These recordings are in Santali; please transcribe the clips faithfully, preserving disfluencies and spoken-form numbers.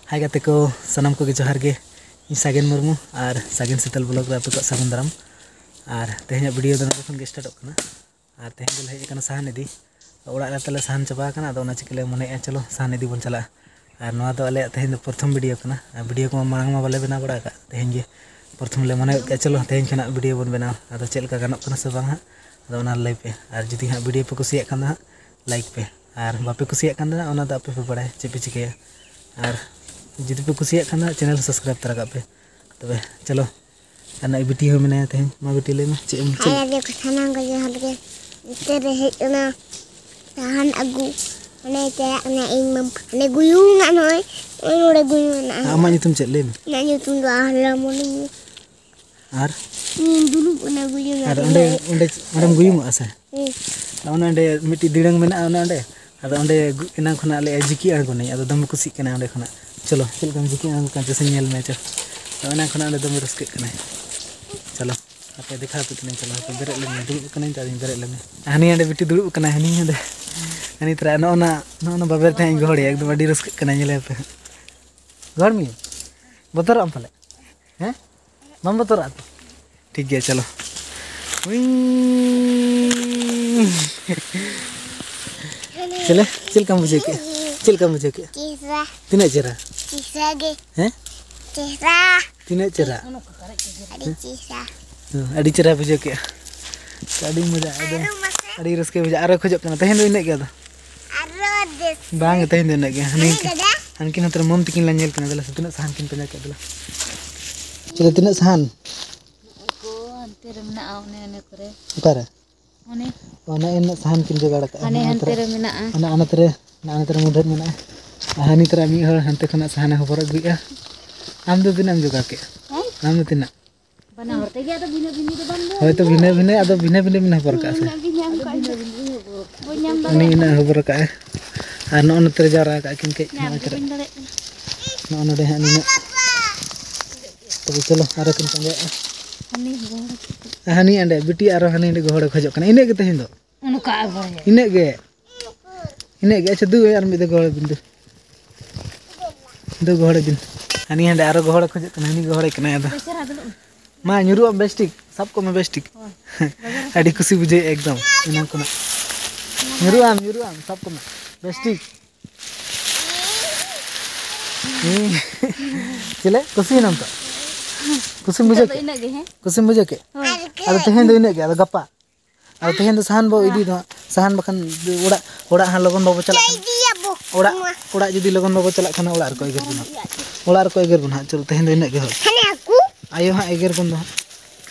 ᱦᱟᱭ ᱜᱟᱛᱮ ᱠᱚ, ᱥᱟᱱᱟᱢ ᱠᱚᱜᱮ ᱡᱚᱦᱟᱨ ᱜᱮ᱾ ᱤᱧ ᱥᱟᱜᱮᱱ ᱢᱩᱨᱢᱩ ᱟᱨ ᱥᱟᱜᱮᱱ ᱥᱤᱛᱟᱹᱞ ᱵᱞᱚᱜ ᱨᱮ ᱟᱯᱮ ᱠᱚᱣᱟᱜ ᱥᱟᱹᱜᱩᱱ ᱫᱟᱨᱟᱢ᱾ ᱟᱨ ᱛᱮᱦᱮᱧᱟᱜ ᱵᱷᱤᱰᱤᱭᱳ ᱫᱚ ᱱᱚᱰᱮ ᱠᱷᱚᱱ ᱜᱮ ᱥᱴᱟᱨᱴᱚᱜ ᱠᱟᱱᱟ᱾ ᱟᱨ ᱛᱮᱦᱮᱧ ᱫᱚᱞᱮ ᱦᱮᱡ ᱟᱠᱟᱱᱟ ᱥᱟᱦᱟᱱ ᱤᱫᱤ᱾ ᱚᱲᱟᱜ ᱨᱮ ᱛᱟᱞᱮ ᱥᱟᱦᱟᱱ ᱪᱟᱵᱟ ᱟᱠᱟᱱᱟ, ᱟᱫᱚ ᱚᱱᱟ ᱪᱤᱠᱟᱹ ᱞᱮ ᱢᱚᱱᱮᱭᱮᱫᱼᱟ ᱪᱚᱞᱚ ᱥᱟᱦᱟᱱ ᱤᱫᱤ ᱵᱚᱱ ᱪᱟᱞᱟᱜᱼᱟ᱾ ᱟᱨ ᱱᱚᱣᱟ ᱫᱚ ᱟᱞᱮᱭᱟᱜ ᱛᱮᱦᱮᱧ ᱫᱚ ᱯᱨᱚᱛᱷᱚᱢ ᱵᱷᱤᱰᱤᱭᱳ ᱠᱟᱱᱟ᱾ ᱟᱨ ᱵᱷᱤᱰᱤᱭᱳ ᱠᱚᱢᱟ ᱢᱟᱲᱟᱝ ᱢᱟ ᱵᱟᱞᱮ ᱵᱮᱱᱟᱣ ᱵᱟᱲᱟ ᱟᱠᱟᱫ, ᱛᱮᱦᱮᱧ ᱜᱮ ᱯᱨᱚᱛᱷᱚᱢ ᱞᱮ ᱢᱚᱱᱮ ᱜᱚᱫ ᱠᱮᱫᱼᱟ ᱪᱚᱞᱚ ᱛᱮᱦᱮᱧ ᱠᱷᱚᱱᱟᱜ ᱵᱷᱤᱰᱤᱭᱳ ᱵᱚᱱ ᱵᱮᱱᱟᱣᱟ᱾ ᱟᱫᱚ ᱪᱮᱫ ᱞᱮᱠᱟ ᱜᱟᱱᱚᱜ ᱠᱟᱱᱟ ᱥᱮ ᱵᱟᱝ ᱦᱟᱸᱜ, ᱟᱫᱚ ᱚᱱᱟ ᱞᱟᱹᱭ ᱯᱮ᱾ ᱟᱨ ᱡᱩᱫᱤ ᱦᱟᱸᱜ ᱵᱷᱤᱰᱤᱭᱳ ᱯᱮ ᱠᱩᱥᱤᱭᱟᱜ ᱠᱷᱟᱱ ᱫᱚ ᱦᱟᱸᱜ ᱞᱟᱭᱤᱠ ᱯᱮ, ᱟᱨ ᱵᱟᱯᱮ ᱠᱩᱥᱤᱭᱟᱜ ᱠᱷᱟᱱ ᱫᱚ ᱦᱟᱸᱜ ᱚᱱᱟ ᱫᱚ ᱟᱯᱮ ᱯᱮ ᱵᱟᱲᱟᱭᱟ ᱪᱮᱫ ᱯᱮ ᱪᱤᱠᱟᱹᱭᱟ᱾ ᱟᱨ ᱡᱩᱫᱤ ᱯᱮ ᱠᱩᱥᱤᱭᱟᱜ ᱠᱷᱟᱱ ᱫᱚ ᱦᱟᱸᱜ ᱪᱮᱱᱮᱞ ᱥᱟᱵᱥᱠᱨᱟᱭᱤᱵᱽ ᱛᱚᱨᱟ ᱠᱟᱜ ᱯᱮ᱾ ᱛᱚᱵᱮ ᱪᱚᱞᱚ, ᱟᱨ ᱱᱚᱜᱼᱚᱭ ᱵᱤᱴᱤ ᱦᱚᱸ ᱢᱮᱱᱟᱭᱟ ᱛᱮᱦᱮᱧ᱾ ᱢᱟ ᱵᱤᱴᱤ ᱞᱟᱹᱭ ᱢᱮ, ᱪᱮᱫ ᱮᱢ ᱪᱮᱫ? ᱦᱟᱭ ᱜᱟᱛᱮ ᱠᱚ, ᱥᱟᱱᱟᱢ ᱠᱚ ᱡᱚᱦᱟᱨ ᱜᱮ᱾ ᱱᱚᱛᱮ ᱨᱮ ᱦᱮᱡ ᱮᱱᱟ ᱥᱟᱦᱟᱱ ᱟᱹᱜᱩ᱾ ᱚᱱᱮ ᱪᱟᱞᱟᱜ ᱠᱟᱱᱟ ᱤᱧ ᱢᱟᱢ-, ᱚᱱᱮ ᱜᱩᱭᱩᱝ ᱢᱮᱱᱟᱜᱼᱟ ᱱᱚᱜᱼᱚᱭ, ᱱᱚᱜᱼᱚᱭ ᱱᱚᱰᱮ ᱜᱩᱭᱩᱝ ᱢᱮᱱᱟᱜᱼᱟ᱾ ᱟᱢᱟᱜ ᱧᱩᱛᱩᱢ ᱪᱮᱫ ᱞᱟᱹᱭ ᱢᱮ? ᱤᱧᱟᱹᱜ ᱧᱩᱛᱩᱢ ᱫᱚ ᱟᱦᱞᱟᱢᱚᱱᱤ᱾ ᱟᱨ? ᱤᱧ ᱫᱩᱲᱩᱵ ᱠᱟᱱᱟ ᱜᱩᱭᱩᱝ ᱟᱨ ᱟᱹᱜᱩ᱾ ᱚᱸᱰᱮ, ᱚᱸᱰᱮ, ᱚᱸᱰᱮᱢ ᱜᱩᱭᱩᱝᱚᱜᱼᱟ ᱥᱮ? ᱦᱮᱸ᱾ ᱚᱱᱮ ᱚᱸᱰᱮ ᱢᱤᱫᱴᱤᱡ ᱫᱤᱲᱟᱹᱝ ᱢᱮᱱᱟᱜᱼᱟ, ᱚᱱᱮ ᱚᱸᱰᱮ᱾ ᱟᱫᱚ ᱚᱸᱰᱮ ᱜᱩ-, ᱮᱱᱟᱝ ᱠᱷᱚᱱᱟᱜ ᱞᱟᱹᱭᱮᱫᱼᱟ ᱡᱤᱠᱤ ᱟᱬᱜᱚᱱᱟᱹᱧ, ᱟᱫᱚ ᱫᱚᱢᱮ ᱠᱩᱥᱤᱜ ᱠᱟᱱᱟ ᱚᱸᱰᱮ ᱠᱷᱚᱱᱟᱜ᱾ ᱪᱚᱞᱚ, ᱪᱮᱫ ᱞᱮᱠᱟᱢ ᱡᱤᱠᱤ ᱟᱬᱜᱚ ᱠᱟᱱ ᱪᱚ ᱥᱮ ᱧᱮᱞ ᱢᱮ ᱪᱚ᱾ ᱟᱫᱚ ᱮᱱᱟᱝ ᱠᱷᱚᱱᱟᱜ ᱚᱸᱰᱮ ᱫᱚᱢᱮ ᱨᱟᱹᱥᱠᱟᱹᱜ ᱠᱟᱱᱟᱭ᱾ ᱪᱚᱞᱚ, ᱦᱟᱯᱮ ᱫᱮᱠᱷᱟᱣ ᱟᱯᱮ ᱠᱟᱹᱱᱟᱹᱧ, ᱪᱚᱞᱚ, ᱦᱟᱯᱮ ᱵᱮᱨᱮᱫ ᱞᱮᱱ ᱜᱮ, ᱫᱩᱲᱩᱵ ᱠᱟᱹᱱᱟᱹᱧ ᱛᱚ, ᱟᱫᱚᱧ ᱵᱮᱨᱮᱫ ᱞᱮᱱ ᱜᱮ᱾ ᱦᱟᱹᱱᱤ ᱦᱟᱸᱰᱮ ᱵᱤᱴᱤ ᱫᱩᱲᱩᱵ ᱠᱟᱱᱟᱭ, ᱦᱟᱹᱱᱤ ᱦᱟᱸᱰᱮ, ᱦᱟᱹᱱᱤ ᱛᱚᱨᱟ ᱱᱚᱜᱼᱚ ᱱᱟ, ᱱᱚᱜᱼᱚ ᱱᱟ ᱵᱟᱵᱮᱨ ᱛᱮ ᱦᱟᱸᱜ ᱤᱧ ᱜᱚᱦᱚᱲᱮᱭᱟ, ᱮᱠᱫᱚᱢ ᱟᱹᱰᱤ ᱨᱟᱹᱥᱠᱟᱹᱜ ᱠᱟᱱᱟᱭ, ᱧᱮᱞᱮ ᱯᱮ ᱦᱟᱸᱜ᱾ ᱜᱚᱦᱚᱲ ᱢᱮᱭᱟᱹᱧ? ᱵᱚᱛᱚᱨᱚᱜ ᱟᱢ ᱯᱟᱞᱮ? ᱦᱮᱸ? ᱵᱟᱢ ᱵᱚᱛᱚᱨᱚᱜᱼᱟ ᱛᱚ? ᱴᱷᱤᱠ ᱜᱮᱭᱟ, ᱪᱚᱞᱚ᱾ ᱩᱭ᱾ ᱪᱮᱞᱮ, ᱪᱮᱫ ᱞᱮᱠᱟᱢ ᱵᱩᱡᱷᱟᱹᱣ ᱠᱮᱫᱼᱟ? ᱪᱮᱫ ᱞᱮᱠᱟᱢ ᱵᱩᱡᱷᱟᱹᱣ ᱠᱮᱫᱼᱟ? ᱪᱮᱦᱨᱟ᱾ ᱛᱤᱱᱟᱹᱜ ᱪᱮᱦᱨᱟ? ᱪᱮᱦᱨᱟ ᱜᱮ᱾ ᱦᱮᱸ? ᱪᱮᱦᱨᱟ᱾ ᱛᱤᱱᱟᱹᱜ ᱪᱮᱦᱨᱟ? ᱟᱹᱰᱤ ᱪᱮᱦᱨᱟ᱾ ᱦᱮᱸ, ᱟᱹᱰᱤ ᱪᱮᱦᱨᱟ ᱵᱩᱡᱷᱟᱹᱣ ᱠᱮᱫᱼᱟ᱾ ᱟᱹᱰᱤ ᱢᱚᱡᱟ, ᱟᱹᱰᱤ, ᱟᱨᱚ ᱢᱟᱥᱮ᱾ ᱟᱹᱰᱤ ᱨᱟᱹᱥᱠᱟᱹ ᱵᱩᱡᱷᱟᱹᱜᱼᱟ᱾ ᱟᱨᱚ ᱠᱷᱚᱡᱚᱜ ᱠᱟᱱᱟ᱾ ᱛᱮᱦᱮᱧ ᱫᱚ ᱤᱱᱟᱹᱜ ᱜᱮ ᱟᱫᱚ᱾ ᱟᱨᱚ ᱫᱮᱥ᱾ ᱵᱟᱝ, ᱛᱮᱦᱮᱧ ᱫᱚ ᱤᱱᱟᱹᱜ ᱜᱮ᱾ ᱦᱟᱹᱱᱤ, ᱦᱟᱹᱱᱤ ᱫᱟᱫᱟ᱾ ᱦᱟᱱᱠᱤᱱ ᱦᱟᱱᱛᱮ ᱨᱮ ᱢᱚᱢ ᱛᱤᱠᱤᱱ ᱞᱟᱝ ᱧᱮᱞ ᱠᱤᱱᱟ᱾ ᱫᱮᱞᱟ ᱥᱮ, ᱛᱤᱱᱟᱹᱜ ᱥᱟᱦᱟᱱ ᱠᱤᱱ ᱯᱟᱸᱡᱟ ᱠᱮᱫ, ᱫᱮᱞᱟ᱾ ᱪᱮᱞᱮ, ᱛᱤᱱᱟᱹᱜ ᱥᱟᱦᱟᱱ? ᱩᱱᱠᱩ ᱦᱟᱱᱛᱮ ᱨᱮ ᱢᱮᱱᱟᱜᱼᱟ, ᱚᱱᱮ, ᱚᱱᱮ ᱠᱚᱨᱮ᱾ ᱚᱠᱟᱨᱮ? ᱚᱱᱮ᱾ ᱚᱱᱮ ᱤᱱᱟᱹᱜ ᱥᱟᱦᱟᱱ ᱠᱤᱱ ᱡᱚᱜᱟᱲ ᱠᱟᱜᱼᱟ᱾ ᱦᱟᱱᱮ ᱚᱱᱟ ᱦᱟᱱᱛᱮ ᱨᱮ, ᱢᱮᱱᱟᱜᱼᱟ᱾ ᱚᱱᱟ ᱟᱱᱟᱛ ᱨᱮ, ᱚᱱᱟ ᱟᱱᱟᱛ ᱨᱮ ᱢᱩᱰᱷᱟᱹᱫ ᱢᱮᱱᱟᱜᱼᱟ᱾ ᱟᱨ ᱦᱟᱹᱱᱤ ᱛᱚᱨᱟ ᱢᱤᱫ ᱦᱚᱲ ᱦᱟᱱᱛᱮ ᱠᱷᱚᱱᱟᱜ ᱥᱟᱦᱟᱱᱮ ᱦᱚᱵᱚᱨ ᱟᱹᱜᱩᱭᱮᱫᱼᱟ᱾ ᱟᱢ ᱫᱚ ᱛᱤᱱᱟᱹᱜ ᱮᱢ ᱡᱚᱜᱟᱲ ᱠᱮᱫᱼᱟ? ᱦᱮᱸ? ᱟᱢ ᱫᱚ ᱛᱤᱱᱟᱹᱜ? ᱵᱟᱱᱟ ᱦᱚᱲ ᱛᱮᱜᱮ, ᱟᱫᱚ ᱵᱷᱤᱱᱟᱹ ᱵᱷᱤᱱᱟᱹ ᱫᱚ ᱵᱟᱝ ᱫᱚ᱾ ᱦᱳᱭᱛᱳ ᱵᱷᱤᱱᱟᱹ ᱵᱷᱤᱱᱟᱹ, ᱟᱫᱚ ᱵᱷᱤᱱᱟᱹ ᱵᱷᱤᱱᱟᱹ ᱵᱤᱱ ᱦᱚᱵᱚᱨ ᱠᱟᱜᱼᱟ ᱥᱮ? ᱵᱟᱹᱧ ᱧᱟᱢ ᱠᱟᱜᱼᱟ᱾ ᱵᱟᱹᱧ ᱧᱟᱢ ᱩᱱᱤ ᱫᱟᱲᱮᱭᱟᱜ ᱩᱱᱟᱹᱜ ᱠᱟᱱᱟ᱾ ᱦᱚᱵᱚᱨ ᱠᱟᱜᱼᱟᱭ᱾ ᱟᱨ ᱱᱚᱜᱼᱚ ᱱᱚᱛᱮ ᱨᱮ ᱡᱟᱣᱨᱟ ᱠᱟᱜᱼᱟ ᱠᱤᱱ ᱠᱟᱹᱡ, ᱧᱟᱢ ᱱᱚᱜᱼᱚᱭ ᱜᱮ ᱠᱚᱨᱮ᱾ ᱵᱟᱹᱧ ᱫᱟᱲᱮᱭᱟᱜ ᱠᱟᱱᱟ᱾ ᱱᱚᱜᱼᱚ ᱱᱚᱰᱮ ᱦᱟᱸᱜ ᱱᱤᱱᱟᱹᱜ᱾ ᱛᱚᱵᱮ ᱪᱚᱞᱚ, ᱟᱨᱚ ᱠᱤᱱ ᱯᱟᱸᱡᱟᱭᱮᱫᱼᱟ᱾ ᱦᱟᱹᱱᱤ ᱜᱚᱦᱚᱲ᱾ ᱟᱨ ᱦᱟᱹᱱᱤ ᱚᱸᱰᱮ, ᱵᱤᱴᱤ ᱟᱨᱚ ᱦᱟᱹᱱᱤ ᱚᱸᱰᱮ ᱜᱚᱦᱚᱲᱮ ᱠᱷᱚᱡᱚᱜ ᱠᱟᱱᱟ᱾ ᱤᱱᱟᱹᱜ ᱜᱮ ᱛᱮᱦᱮᱧ ᱫᱚ? ᱚᱱᱠᱟ ᱟᱵᱟᱨ᱾ ᱤᱱᱟᱹᱜ ᱜᱮ? ᱤᱱᱟᱹᱜ ᱜᱮ? ᱟᱪᱪᱷᱟ, ᱫᱩ, ᱟᱨ ᱢᱤᱫ ᱫᱷᱟᱣ ᱜᱚᱦᱚᱲ ᱵᱤᱱ ᱫᱩ᱾ ᱫᱩ ᱜᱚᱦᱚᱲ ᱵᱤᱱ᱾ ᱦᱟᱹᱱᱤ ᱦᱟᱸᱰᱮ ᱟᱨᱚ ᱜᱚᱦᱚᱲ ᱠᱷᱚᱡᱚᱜ ᱠᱟᱱᱟ, ᱦᱟᱹᱱᱤ ᱜᱚᱦᱚᱲᱮ ᱠᱟᱱᱟ ᱟᱫᱚ᱾ ᱢᱟ ᱧᱩᱨᱩᱜ ᱟᱢ ᱵᱮᱥ ᱴᱷᱤᱠ, ᱥᱟᱵ ᱠᱚᱜ ᱢᱮ ᱵᱮᱥ ᱴᱷᱤᱠ᱾ ᱟᱹᱰᱤ ᱠᱩᱥᱤ ᱵᱩᱡᱷᱟᱹᱣ ᱮᱠᱫᱚᱢ ᱮᱱᱟᱝ ᱠᱷᱚᱱᱟᱜ᱾ ᱧᱩᱨᱩᱜ ᱟᱢ, ᱧᱩᱨᱩᱜ ᱟᱢ, ᱥᱟᱵ ᱠᱚᱜ ᱢᱮ ᱵᱮᱥ ᱴᱷᱤᱠ᱾ ᱦᱩᱸ᱾ ᱪᱮᱞᱮ ᱠᱩᱥᱤᱭᱮᱱᱟᱢ ᱛᱚ? ᱠᱩᱥᱤᱢ ᱵᱩᱡᱷᱟᱹᱣ ᱱᱤᱛᱚᱜ ᱫᱚ ᱠᱮᱫ? ᱤᱱᱟᱹᱜ ᱜᱮ, ᱦᱮᱸ? ᱠᱩᱥᱤᱢ ᱵᱩᱡᱷᱟᱹᱣ ᱠᱮᱫ? ᱦᱳᱭ᱾ ᱟᱫᱚ ᱛᱮᱦᱮᱧ ᱫᱚ ᱤᱱᱟᱹᱜ ᱜᱮ, ᱟᱫᱚ ᱜᱟᱯᱟ ᱟᱫᱚ ᱛᱮᱦᱮᱧ ᱫᱚ ᱥᱟᱦᱟᱱ ᱵᱚ ᱤᱫᱤ ᱫᱚ ᱦᱟᱸᱜ᱾ ᱥᱟᱦᱟᱱ ᱵᱟᱠᱷᱟᱱ ᱚᱲᱟᱜ, ᱚᱲᱟᱜ ᱦᱟᱸᱜ ᱞᱚᱜᱚᱱ ᱵᱟᱵᱚ ᱪᱟᱞᱟᱜ ᱠᱷᱟᱱ, ᱚᱲᱟᱜ, ᱚᱲᱟᱜ ᱡᱩᱫᱤ ᱞᱚᱜᱚᱱ ᱵᱟᱵᱚ ᱪᱟᱞᱟᱜ ᱠᱷᱟᱱ ᱚᱲᱟᱜ ᱨᱮᱠᱚ ᱮᱜᱮᱨ ᱵᱚᱱᱟ᱾ ᱚᱲᱟᱜ ᱨᱮᱠᱚ ᱮᱜᱮᱨ ᱵᱚᱱᱟ ᱦᱟᱸᱜ᱾ ᱪᱚᱞᱚ ᱛᱮᱦᱮᱧ ᱫᱚ ᱤᱱᱟᱹᱜ ᱜᱮ ᱦᱳᱭ᱾ ᱦᱟᱱᱮ ᱟᱠᱚ᱾ ᱟᱭᱳ ᱦᱟᱸᱜ ᱮᱜᱮᱨ ᱵᱚᱱ ᱫᱚ ᱦᱟᱸᱜ᱾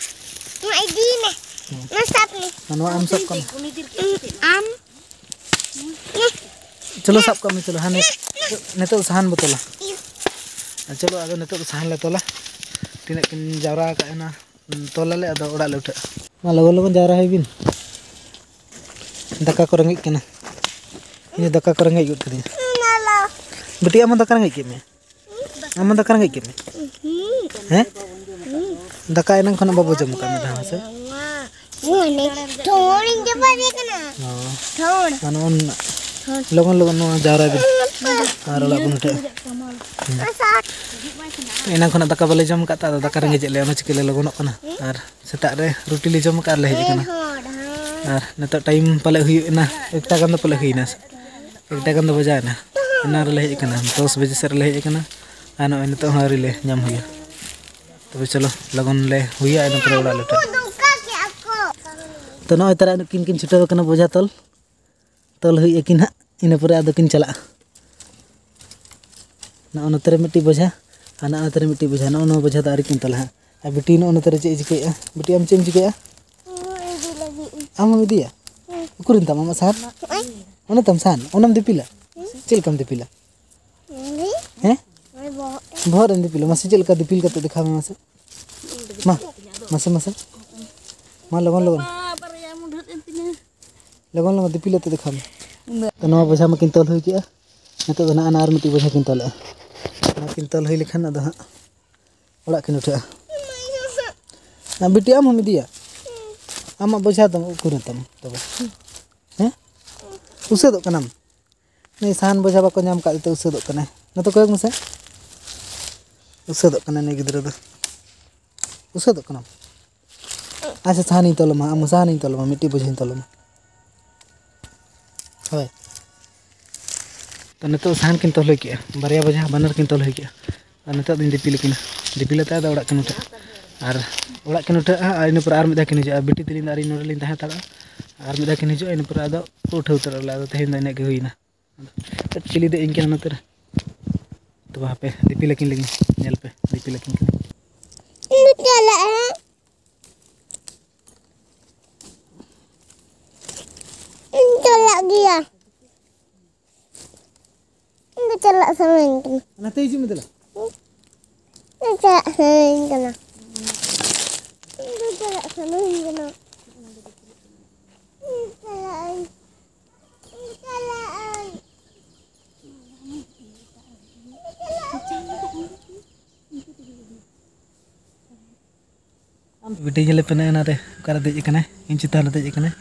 ᱱᱚᱣᱟ ᱤᱫᱤ ᱢᱮ᱾ ᱦᱮᱸ᱾ ᱱᱚᱣᱟ ᱥᱟᱵ ᱢᱮ᱾ ᱟᱢ ᱥᱟᱵ ᱠᱟᱜ ᱢᱮ᱾ ᱟᱢ᱾ ᱪᱚᱞᱚ ᱥᱟᱵ ᱠᱟᱜ ᱢᱮ, ᱪᱚᱞᱚ ᱦᱟᱱᱮ ᱱᱤᱛᱚᱜ ᱥᱟᱦᱟᱱ ᱵᱚ ᱛᱚᱞᱟ᱾ ᱪᱚᱞᱚ ᱟᱫᱚ ᱱᱤᱛᱚᱜ ᱫᱚ ᱥᱟᱦᱟᱱ ᱞᱮ ᱛᱚᱞᱟ᱾ ᱛᱤᱱᱟᱹᱜ ᱠᱤᱱ ᱡᱟᱣᱨᱟ ᱟᱠᱟᱫ ᱮᱱᱟ᱾ ᱛᱚᱞᱟᱞᱮ ᱟᱫᱚ ᱚᱲᱟᱜ ᱞᱮ ᱩᱴᱷᱟᱹᱜᱼᱟ᱾ ᱢᱟ ᱞᱚᱜᱚᱱ ᱞᱚᱜᱚᱱ ᱡᱟᱣᱨᱟ ᱦᱩᱭ ᱵᱤᱱ᱾ ᱫᱟᱠᱟ ᱠᱚ ᱨᱮᱸᱜᱮᱡ ᱠᱟᱱᱟ᱾ ᱤᱧ ᱫᱚ ᱫᱟᱠᱟ ᱠᱚ ᱨᱮᱸᱜᱮᱡ ᱜᱚᱫ ᱠᱤᱫᱤᱧᱟ᱾ ᱵᱤᱴᱤ, ᱟᱢ ᱦᱚᱸ ᱫᱟᱠᱟ ᱨᱮᱸᱜᱮᱡ ᱠᱮᱫ ᱢᱮᱭᱟ? ᱟᱢ ᱦᱚᱸ ᱫᱟᱠᱟ ᱨᱮᱸᱜᱮᱡ ᱠᱮᱫ ᱢᱮᱭᱟ? ᱦᱮᱸ? ᱫᱟᱠᱟ ᱮᱱᱟᱝ ᱠᱷᱚᱱᱟᱜ ᱵᱟᱵᱚ ᱡᱚᱢ ᱟᱠᱟᱫ ᱢᱤᱫ ᱫᱷᱟᱣ ᱦᱚᱸ ᱥᱮ? ᱢᱟᱱᱮ ᱴᱷᱚᱲᱤᱧ ᱪᱟᱵᱟ ᱤᱫᱤ ᱠᱟᱱᱟ᱾ ᱚ᱾ ᱴᱷᱚᱲ᱾ ᱟᱨ ᱱᱚᱜᱼᱚ ᱱᱟ-, ᱞᱚᱜᱚᱱ ᱞᱚᱜᱚᱱ ᱱᱚᱣᱟ ᱡᱟᱣᱨᱟᱭ ᱵᱤᱱ᱾ ᱟᱨ ᱚᱲᱟᱜ ᱵᱚᱱ ᱩᱴᱷᱟᱹᱜᱼᱟ᱾ ᱦᱩᱸ᱾ ᱮᱱᱟᱝ ᱠᱷᱚᱱᱟᱜ ᱫᱟᱠᱟ ᱵᱟᱞᱮ ᱡᱚᱢ ᱟᱠᱟᱫ ᱛᱮ ᱟᱫᱚ ᱫᱟᱠᱟ ᱨᱮᱸᱜᱮᱡ ᱮᱫ ᱞᱮᱭᱟ, ᱚᱱᱟ ᱪᱤᱠᱟᱹ ᱞᱮ ᱞᱚᱜᱚᱱᱚᱜ ᱠᱟᱱᱟ᱾ ᱟᱨ ᱥᱮᱛᱟᱜ ᱨᱮ ᱨᱩᱴᱤ ᱞᱮ ᱡᱚᱢ ᱟᱠᱟᱫ ᱟᱨ ᱞᱮ ᱦᱮᱡ ᱟᱠᱟᱱᱟ᱾ ᱟᱨ ᱱᱤᱛᱚᱜ ᱴᱟᱭᱤᱢ ᱯᱟᱞᱮ ᱦᱩᱭᱩᱜ ᱮᱱᱟ, ᱮᱠᱴᱟ ᱜᱟᱱ ᱫᱚ ᱯᱟᱞᱮ ᱦᱩᱭᱱᱟ᱾ ᱮᱠᱴᱟ ᱜᱟᱱ ᱫᱚ ᱵᱟᱡᱟᱣ ᱮᱱᱟ᱾ ᱮᱱᱟᱝ ᱨᱮᱞᱮ ᱦᱮᱡ ᱟᱠᱟᱱᱟ, ᱫᱚᱥ ᱵᱟᱡᱮ ᱥᱮᱫ ᱨᱮᱞᱮ ᱦᱮᱡ ᱟᱠᱟᱱᱟ᱾ ᱟᱨ ᱱᱚᱜᱼᱚᱭ ᱱᱤᱛᱚᱜ ᱦᱚᱸ ᱟᱹᱣᱨᱤ ᱞᱮ ᱧᱟᱢ ᱦᱩᱭᱟ᱾ ᱛᱚᱵᱮ ᱪᱚᱞᱚ ᱞᱚᱜᱚᱱ ᱞᱮ ᱦᱩᱭᱟ, ᱤᱱᱟᱹ ᱯᱚᱨᱮ ᱚᱲᱟᱜ ᱞᱮ ᱩᱴᱷᱟᱹᱜᱼᱟ᱾ ᱛᱚ ᱱᱚᱜᱼᱚᱭ ᱛᱟᱨᱟ ᱱᱩᱠᱤᱱ ᱠᱤᱱ ᱪᱷᱩᱴᱟᱹᱣ ᱟᱠᱟᱱᱟ ᱵᱚᱡᱷᱟ ᱛᱚᱞ᱾ ᱛᱚᱞ ᱦᱩᱭ ᱟᱹᱠᱤᱱ ᱦᱟᱸᱜ, ᱤᱱᱟᱹ ᱯᱚᱨᱮ ᱟᱫᱚ ᱠᱤᱱ ᱪᱟᱞᱟᱜᱼᱟ᱾ ᱱᱚᱜᱼᱚ ᱱᱚᱛᱮ ᱨᱮ ᱢᱤᱫᱴᱤᱡ ᱵᱚᱡᱷᱟ ᱟᱨ ᱱᱚᱜᱼᱚ ᱱᱚᱛᱮ ᱨᱮ ᱢᱤᱫᱴᱤᱡ ᱵᱚᱡᱷᱟ, ᱱᱚᱜᱼᱚ ᱱᱚᱣᱟ ᱵᱚᱡᱷᱟ ᱫᱚ ᱟᱹᱣᱨᱤ ᱠᱤᱱ ᱛᱚᱞᱟ ᱦᱟᱸᱜ᱾ ᱟᱨ ᱵᱤᱴᱤ ᱱᱚᱜᱼᱚ ᱱᱚᱛᱮ ᱨᱮ ᱪᱮᱫ ᱮ ᱪᱤᱠᱟᱹᱭᱮᱫᱼᱟ? ᱵᱤᱴᱤ, ᱟᱢ ᱪᱮᱫ ᱮᱢ ᱪᱤᱠᱟᱹᱭᱮᱫᱼᱟ? ᱤᱧ ᱤᱫᱤ ᱞᱟᱹᱜᱤᱫ᱾ ᱟᱢ ᱦᱚᱢ ᱤᱫᱤᱭᱟ? ᱦᱮᱸ᱾ ᱩᱠᱩᱨᱮᱱ ᱛᱟᱢ ᱟᱢᱟᱜ ᱥᱟᱦᱟᱱ? ᱱᱚᱜᱼᱚᱭ᱾ ᱚᱱᱮ ᱛᱟᱢ ᱥᱟᱦᱟᱱ, ᱚᱱᱟᱢ ᱫᱤᱯᱤᱞᱟ? ᱦᱮᱸ᱾ ᱪᱮᱫ ᱞᱮᱠᱟᱢ ᱫᱤᱯᱤᱞᱟ? ᱦᱮᱸ᱾ ᱦᱮᱸ? ᱱᱚᱜᱼᱚᱭ ᱵᱚᱦᱚᱜ ᱨᱮ᱾ ᱵᱚᱦᱚᱜ ᱨᱮᱢ ᱫᱤᱯᱤᱞᱟ? ᱢᱟᱥᱮ ᱪᱮᱫ ᱞᱮᱠᱟ ᱫᱤᱯᱤᱞ ᱠᱟᱛᱮ ᱫᱮᱠᱷᱟᱣ ᱢᱮ ᱢᱟᱥᱮ᱾ ᱢᱟ, ᱢᱟᱥᱮ, ᱢᱟᱥᱮ᱾ ᱢᱟ, ᱞᱚᱜᱚᱱ, ᱞᱚᱜᱚᱱ᱾ ᱵᱟᱵᱟ, ᱵᱟᱨᱭᱟ ᱢᱩᱰᱷᱟᱹᱫ ᱮᱱ ᱛᱤᱧᱟ᱾ ᱞᱚᱜᱚᱱ, ᱞᱚᱜᱚᱱ ᱫᱤᱯᱤᱞ ᱠᱟᱛᱮ ᱫᱮᱠᱷᱟᱣ ᱢᱮ᱾ ᱩᱱᱟᱹᱜ᱾ ᱛᱚ, ᱱᱚᱣᱟ ᱵᱚᱡᱷᱟ ᱢᱟᱠᱤᱱ ᱛᱚᱞ ᱦᱩᱭ ᱠᱮᱜᱼᱟ᱾ ᱱᱤᱛᱚᱜ ᱫᱚ ᱱᱟᱜ ᱚᱱᱟ ᱟᱨ ᱢᱤᱫᱴᱤᱡ ᱵᱚᱡᱷᱟ ᱠᱤᱱ ᱛᱚᱞᱮᱜᱼᱟ᱾ ᱚᱱᱟ ᱠᱤᱱ ᱛᱚᱞ ᱦᱩᱭ ᱞᱮᱠᱷᱟᱱ ᱟᱫᱚ ᱦᱟᱸᱜ ᱚᱲᱟᱜ ᱠᱤᱱ ᱩᱴᱷᱟᱹᱜᱼᱟ᱾ ᱟᱨ ᱵᱤᱴᱤ, ᱟᱢ ᱦᱚᱸᱢ ᱤᱫᱤᱭᱟ? ᱟᱢᱟᱜ ᱵᱚᱡᱷᱟ ᱫᱚ ᱩᱠᱩᱨᱮᱱ ᱛᱟᱢᱟ ᱛᱚᱵᱮ? ᱦᱮᱸ? ᱩᱥᱟᱹᱫᱚᱜ ᱠᱟᱱᱟᱢ? ᱱᱩᱭ ᱥᱟᱦᱟᱱ ᱵᱚᱡᱷᱟ ᱵᱟᱠᱚ ᱧᱟᱢ ᱠᱟᱜ ᱛᱮ ᱩᱥᱟᱹᱫᱚᱜ ᱠᱟᱱᱟᱭ᱾ ᱱᱚᱛᱮ ᱠᱚᱭᱚᱜ ᱢᱮᱥᱮ᱾ ᱩᱥᱟᱹᱫᱚᱜ ᱠᱟᱱᱟ ᱱᱩᱭ ᱜᱤᱫᱽᱨᱟᱹ ᱫᱚ᱾ ᱩᱥᱟᱹᱫᱚᱜ ᱠᱟᱱᱟᱢ? ᱟᱪᱪᱷᱟ, ᱥᱟᱦᱟᱱᱤᱧ ᱛᱚᱞ ᱟᱢᱟ, ᱟᱢ ᱥᱟᱦᱟᱱᱤᱧ ᱛᱚᱞ ᱟᱢᱟ, ᱢᱤᱫᱴᱤᱡ ᱵᱚᱡᱷᱟᱧ ᱛᱚᱞ ᱟᱢᱟ᱾ ᱦᱳᱭ᱾ ᱛᱚ, ᱱᱤᱛᱚᱜ ᱥᱟᱦᱟᱱ ᱠᱤᱱ ᱛᱚᱞ ᱦᱩᱭ ᱠᱮᱜᱼᱟ, ᱵᱟᱨᱭᱟ ᱵᱚᱡᱷᱟ ᱵᱟᱱᱟᱨ ᱠᱤᱱ ᱛᱚᱞ ᱦᱩᱭ ᱠᱮᱜᱼᱟ᱾ ᱟᱨ ᱱᱤᱛᱚᱜ ᱫᱚᱧ ᱫᱤᱯᱤᱞ ᱟᱹᱠᱤᱱᱟ, ᱫᱤᱯᱤᱞ ᱟᱛᱮ ᱟᱫᱚ ᱚᱲᱟᱜ ᱠᱤᱱ ᱩᱴᱷᱟᱹᱜᱼᱟ᱾ ᱟᱨ ᱚᱲᱟᱜ ᱠᱤᱱ ᱩᱴᱷᱟᱹᱜᱼᱟ, ᱟᱨ ᱤᱱᱟᱹ ᱯᱚᱨᱮ ᱟᱨ ᱢᱤᱫ ᱫᱷᱟᱣ ᱠᱤᱱ ᱦᱤᱡᱩᱜᱼᱟ᱾ ᱵᱤᱴᱤ ᱛᱟᱹᱞᱤᱧ ᱫᱚ ᱟᱨ ᱤᱧ ᱱᱚᱰᱮ ᱞᱤᱧ ᱛᱟᱦᱮᱸ ᱦᱟᱛᱟᱲᱚᱜᱼᱟ, ᱟᱨ ᱢᱤᱫ ᱫᱷᱟᱣ ᱠᱤᱱ ᱦᱤᱡᱩᱜᱼᱟ, ᱤᱱᱟᱹ ᱯᱚᱨᱮ ᱟᱫᱚ ᱠᱚ ᱩᱴᱷᱟᱹᱣ ᱩᱛᱟᱹᱨᱚᱜ ᱟᱞᱮ᱾ ᱟᱫᱚ ᱛᱮᱦᱮᱧ ᱫᱚ ᱤᱱᱟᱹᱜ ᱜᱮ ᱦᱩᱭᱱᱟ᱾ ᱪᱤᱞᱤ ᱫᱮᱡ ᱟᱹᱧ ᱠᱟᱱᱟ ᱱᱚᱛᱮ ᱨᱮ? ᱛᱚᱵᱮ ᱦᱟᱯᱮ, ᱫᱤᱯᱤᱞ ᱟᱹᱠᱤᱱ ᱞᱮᱜᱤᱧ, ᱧᱮᱞ ᱯᱮ, ᱫᱤᱯᱤᱞ ᱟᱹᱠᱤᱱ ᱠᱟᱱᱟ᱾ ᱤᱧ ᱫᱚ ᱪᱟᱞᱟᱜ ᱟᱹᱧ᱾ ᱤᱧ ᱪᱟᱞᱟᱜ ᱜᱮᱭᱟ᱾ ᱤᱧ ᱫᱚ ᱪᱟᱞᱟᱜ ᱥᱟᱱᱟᱧ ᱠᱟᱱᱟ᱾ ᱱᱟᱛᱮ ᱦᱤᱡᱩᱜ ᱢᱮ ᱫᱮᱞᱟ᱾ ᱤᱧ ᱪᱟᱞᱟᱜ ᱥᱟᱱᱟᱧ ᱠᱟᱱᱟ᱾ ᱤᱧ ᱫᱚ ᱪᱟᱞᱟᱜ ᱥᱟᱱᱟᱧ ᱠᱟᱱᱟ᱾ ᱤᱧ ᱪᱟᱞᱟᱜ ᱟᱹᱧ᱾ ᱤᱧ ᱪᱟᱞᱟᱜ ᱟᱹᱧ᱾ ᱵᱤᱴᱤ ᱧᱮᱞᱮ ᱯᱮ ᱱᱟᱭ ᱚᱱᱟᱨᱮ ᱚᱠᱟᱨᱮ ᱫᱮᱡ ᱟᱠᱟᱱᱟᱭ, ᱤᱧ ᱪᱮᱛᱟᱱ ᱨᱮ ᱫᱮᱡ ᱟᱠᱟᱱᱟᱭ᱾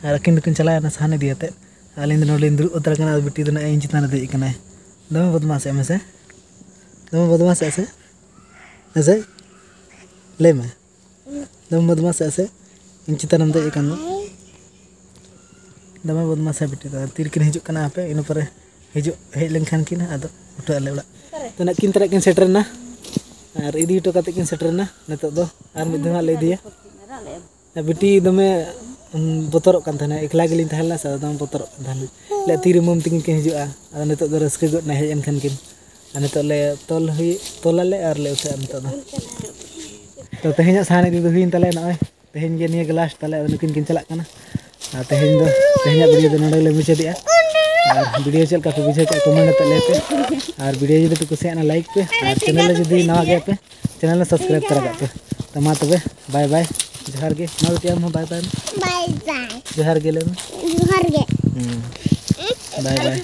ᱟᱨ ᱟᱹᱠᱤᱱ ᱫᱚᱠᱤᱱ ᱪᱟᱞᱟᱣ ᱮᱱᱟ ᱥᱟᱦᱟᱱ ᱤᱫᱤ ᱟᱛᱮᱫ᱾ ᱟᱹᱞᱤᱧ ᱫᱚ ᱱᱚᱰᱮ ᱞᱤᱧ ᱫᱩᱲᱩᱵ ᱦᱟᱛᱟᱲ ᱠᱟᱱᱟ, ᱟᱨ ᱵᱤᱴᱤ ᱫᱚ ᱱᱟᱜ ᱤᱧ ᱪᱮᱛᱟᱱ ᱨᱮ ᱫᱮᱡ ᱟᱠᱟᱱᱟᱭ᱾ ᱫᱚᱢᱮ ᱵᱚᱫᱢᱟᱥ ᱮᱫ ᱢᱮᱥᱮ, ᱫᱚᱢᱮ ᱵᱚᱫᱢᱟᱥ ᱮᱫ ᱥᱮ, ᱦᱮᱸ ᱥᱮ? ᱞᱟᱹᱭ ᱢᱮ, ᱫᱚᱢᱮ ᱵᱚᱫᱢᱟᱥ ᱮᱫ ᱥᱮ? ᱤᱧ ᱪᱮᱛᱟᱱ ᱨᱮᱢ ᱫᱮᱡ ᱟᱠᱟᱱ ᱫᱚ᱾ ᱫᱚᱢᱮ ᱵᱚᱫᱢᱟᱥᱟ ᱵᱤᱴᱤ ᱫᱚ᱾ ᱛᱤᱨᱮᱠᱤᱱ ᱦᱤᱡᱩᱜ ᱠᱟᱱᱟ ᱦᱟᱯᱮ, ᱤᱱᱟᱹ ᱯᱚᱨᱮ ᱦᱤᱡᱩᱜ ᱦᱮᱡ ᱞᱮᱱᱠᱷᱟᱱ ᱠᱤᱱ ᱟᱫᱚ ᱩᱴᱷᱟᱹᱜ ᱟᱞᱮ ᱚᱲᱟᱜ᱾ ᱛᱚ ᱱᱟᱜ ᱠᱤᱱ ᱛᱟᱨᱟ ᱠᱤᱱ ᱥᱮᱴᱮᱨᱮᱱᱟ, ᱟᱨ ᱤᱫᱤ ᱦᱚᱴᱚ ᱠᱟᱛᱮ ᱠᱤᱱ ᱥᱮᱴᱮᱨᱮᱱᱟ᱾ ᱱᱤᱛᱚᱜ ᱫᱚ ᱟᱨ ᱢᱤᱫ ᱫᱷᱟᱣ ᱦᱟᱸᱜ ᱞᱮ ᱤᱫᱤᱭᱟ᱾ ᱟᱨ ᱵᱤᱴᱤ ᱫᱚᱢᱮ, ᱩᱢ, ᱵᱚᱛᱚᱨᱚᱜ ᱠᱟᱱ ᱛᱟᱦᱮᱱᱟ, ᱮᱠᱞᱟ ᱜᱮᱞᱤᱧ ᱛᱟᱦᱮᱸ ᱞᱮᱱᱟ ᱥᱮ, ᱟᱫᱚ ᱫᱚᱢᱮ ᱵᱚᱛᱚᱨᱚᱜ ᱠᱟᱱ ᱛᱟᱦᱮᱱᱟ᱾ ᱞᱟᱹᱭᱟ ᱛᱤᱨᱮ ᱢᱟᱹᱢ ᱛᱟᱹᱠᱤᱱ ᱠᱤᱱ ᱦᱤᱡᱩᱜᱼᱟ᱾ ᱟᱫᱚ ᱱᱤᱛᱚᱜ ᱫᱚ ᱨᱟᱹᱥᱠᱟᱹ ᱜᱚᱫ ᱱᱟ ᱦᱮᱡ ᱮᱱ ᱠᱷᱟᱱ ᱠᱤᱱ᱾ ᱟᱨ ᱱᱤᱛᱚᱜ ᱞᱮ ᱛᱚᱞ ᱦᱩᱭ, ᱛᱚᱞᱟᱞᱮ ᱟᱨ ᱞᱮ ᱩᱴᱷᱟᱹᱜᱼᱟ ᱱᱤᱛᱚᱜ ᱫᱚ᱾ ᱛᱚ ᱛᱮᱦᱮᱧᱟᱜ ᱥᱟᱦᱟᱱ ᱤᱫᱤ ᱫᱚ ᱦᱩᱭᱮᱱ ᱛᱟᱞᱮᱭᱟ ᱱᱚᱜᱼᱚᱭ᱾ ᱛᱮᱦᱮᱧ ᱜᱮ ᱱᱤᱭᱟᱹ ᱜᱮ ᱞᱟᱥᱴ ᱛᱟᱞᱮ, ᱟᱫᱚ ᱱᱩᱠᱤᱱ ᱠᱤᱱ ᱪᱟᱞᱟᱜ ᱠᱟᱱᱟ᱾ ᱟᱨ ᱛᱮᱦᱮᱧ ᱫᱚ, ᱛᱮᱦᱮᱧᱟᱜ ᱵᱷᱤᱰᱤᱭᱳ ᱫᱚ ᱱᱚᱰᱮ ᱜᱮᱞᱮ ᱢᱩᱪᱟᱹᱫᱮᱜᱼᱟ᱾ ᱟᱨ ᱵᱷᱤᱰᱤᱭᱳ ᱪᱮᱫ ᱞᱮᱠᱟ ᱯᱮ ᱵᱩᱡᱷᱟᱹᱣ ᱠᱮᱫᱼᱟ, ᱠᱚᱢᱮᱱᱴ ᱠᱟᱛᱮ ᱞᱟᱹᱭ ᱯᱮ᱾ ᱟᱨ ᱵᱷᱤᱰᱤᱭᱳ ᱡᱩᱫᱤ ᱯᱮ ᱠᱩᱥᱤᱭᱟᱜᱼᱟ, ᱞᱟᱭᱤᱠ ᱯᱮ᱾ ᱟᱨ ᱪᱮᱱᱮᱞ ᱨᱮ ᱡᱩᱫᱤ ᱱᱟᱣᱟ ᱜᱮᱭᱟ ᱯᱮ, ᱪᱮᱱᱮᱞ ᱨᱮ ᱥᱟᱵᱥᱠᱨᱟᱭᱤᱵ ᱛᱚᱨᱟ ᱠᱟᱜ ᱯᱮ᱾ ᱛᱚ ᱢᱟ ᱛᱚᱵᱮ, ᱵᱟᱭ ᱵᱟᱭ, ᱡᱚᱦᱟᱨ ᱜᱮ᱾ ᱢᱟ ᱵᱤᱴᱤ, ᱟᱢ ᱦᱚᱸ ᱵᱟᱭ ᱵᱟᱭ ᱢᱮ᱾ ᱵᱟᱭ ᱵᱟᱭ᱾ ᱡᱚᱦᱟᱨ ᱜᱮ ᱞᱟᱹᱭ ᱢᱮ᱾ ᱡᱚᱦᱟᱨ ᱜᱮ᱾ ᱦᱩᱸ᱾ ᱵᱟᱭ ᱵᱟᱭ᱾